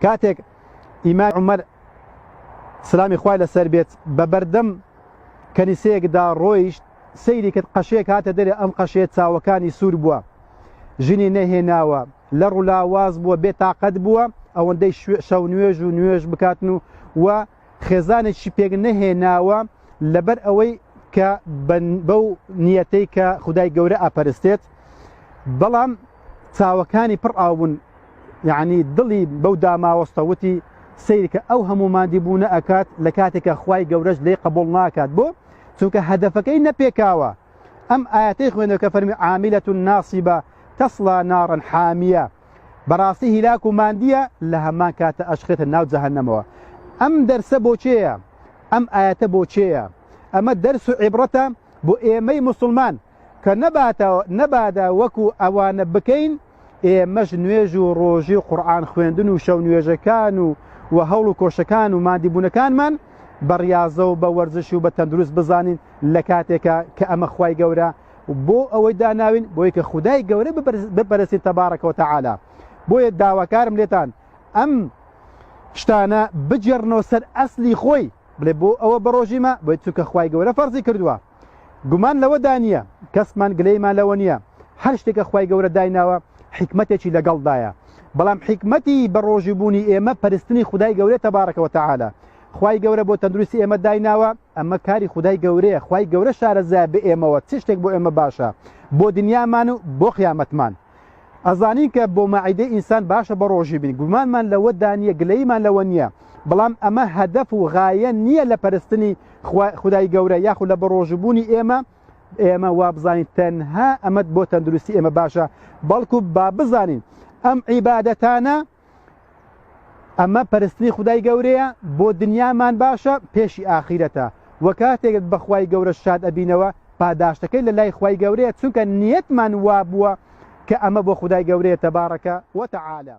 کاتێک ئیمام عومەر سلامی خوای لەسەر بێت بە بەردەم کەنیسەیەکدا ڕۆیشت سەیری کرد قەشەیەک هاتە دەرێ ئەم قەشەیە چاوەکانی سوور بووە ژنی نەهێناوە لەڕ و لاواز بووە بێ تاقەت بووە ئەوەندەی شەو نوێژ و نوێژ بکاتن و و خێزانێکی پێک نەهێناوە لەبەر ئەوەی کە بەو نیەتەی کە خودای گەورە ئەپەرستێت بەڵام چاوەکانی پڕ ئاو بوون یعنی دڵی بەو داماوەستە وتی سەیرکە ئەو هەموو مادی بوونە ئەکات لە کاتێکە خوای گەورەش لێی قبوڵ ناکات بۆ چونکە هەدەفەکەی نەپێکاوە ئەم ئاەتەی خوێنەوە کە فەرمی عامیلە ناصبە تصلى نارا حامیە بەڕاستی هیلاک و ماندیە لە هەمان کاتە ئەشخرێتە ناو جەهەنەمەوە ئەم دەرسە بۆ کێیە ئەم ئایەتە بۆ کێیە ئەمە دەرس و عیبڕەتە بۆ ئێمەی موسڵمان کە نەباتەوە نەبادا وەکو ئەوانە بکەین ئێمەش نوێژ و ڕۆژی و قورئان خوێندن و شەو نوێژەکان و و هەوڵ و کۆشەکان و ماندیبوونەکانمان بە ڕیازە و بە وەرزش و بە تەندروست بزانین لە کاتێکا کە ئەمە خوای گەورە بۆ ئەوەی داناوین بۆی کە خودای گەورە بپەرستین تەبارەکە وتەعالا بۆیە داواکارم لێتان ئەم شتانە بگێڕنەوە سەر ئەسلی خۆی بڵێ بۆ ئەوە بەڕۆژیمە بۆی چونکە خوای گەورە فەرزی کردووە گومان لەوەدا نییە کەسمان گلەیمان لەوە نییە هەر شتێکە خوای گەورە دایناوە حیکمەتێکی لەگەڵدایە بەڵام حیکمەتی بەڕۆژی بوونی ئێمە پەرستنی خودای گەورە تەبارەکە وتەعالا خوای گەورە بۆ تەندروستی ئێمە دایناوە ئەمە کاری خودای گەورەیە خوای گەورە شارەزایە بە ئێمەوە چ شتێک بۆ ئێمە باشە بۆ دنیامان و بۆ قیامەتمان ئەزانین کە بۆ مەعیدەی ئینسان باشە بە ڕۆژی بین گومانمان لەوە دانیە گلەیمان لەوە نییە بەڵام ئەمە هەدەف و غایە نییە لە پەرستنی خودای گەورە یاخود لە بەڕۆژبوونی ئێمە ئێمە وابزانین تەنها ئەمەت بۆ تەندروستی ئێمە باشە بەڵکو با بزانین ئەم عیبادەتانە ئەمە پەرستنی خودای گەورەیە بۆ دنیامان باشە پێشی ئاخیرەتە وە کاتێک بە خوای گەورە شاد ئەبینەوە پاداشتەکەی لە لای خوای گەورەیە چونکە نیەتمان وابووە کە ئەمە بۆ خودای گەورەیە تبارک وتعالی.